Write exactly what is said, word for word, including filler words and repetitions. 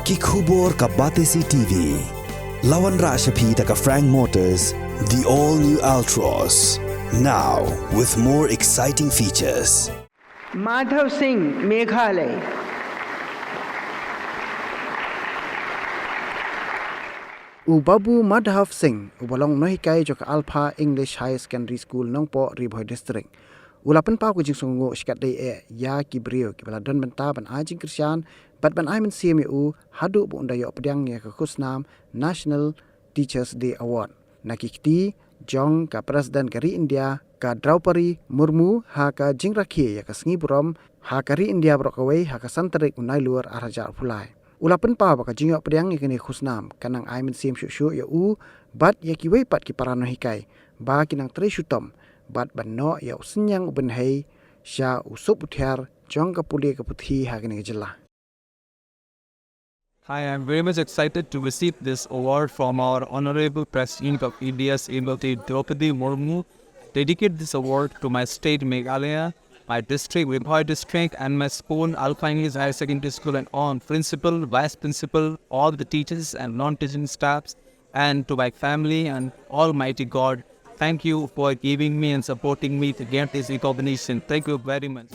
Ki khubor ka Batesi T V. La wanrah sha phi da ka Frank Motors, the all new Altroz. Now with more exciting features. Madhav Singh, Meghalaya. U Babu Madhav Singh, uba long nonghikai jong ka Alpha English Higher Secondary School, Nongpoh, Ri Bhoi District, u la pynpaw ka jingsngewnguh shikatdei eh ïa ki briew kiba la don bynta ban ai jingkyrshan bad ban ai mynsiem ïa u haduh ba un da ïoh pdiang ïa ka khusnam National Teachers Day Award. Na ki kti jong ka President ka ri India, ka Draupadi Murmu, ha ka jingrakhe ïa ka sngi burom ha ka ri India baroh kawei ha ka san tarik u Nailur arhajar arphew lai, u la pynpaw ba ka jingïoh pdiang ïa kane ka khusnam kan nang ai mynsiem shuh shuh ïa u bad ïa kiwei pat ki para nonghikai ba kin nang trei shitom bad ban noh ïa u synñiang u bynhei sha u sup u thiar jong ka pule ka puthi ha kane ka jylla. Hi, I'm very much excited to receive this award from our Honorable President of India, Srimati Draupadi Murmu. Dedicate this award to my state Meghalaya, my district, Ri Bhoi district, and my school, Alpha English Higher Secondary School, and all principal, vice principal, all the teachers and non-teaching staffs, and to my family and Almighty God. Thank you for giving me and supporting me to get this recognition. Thank you very much.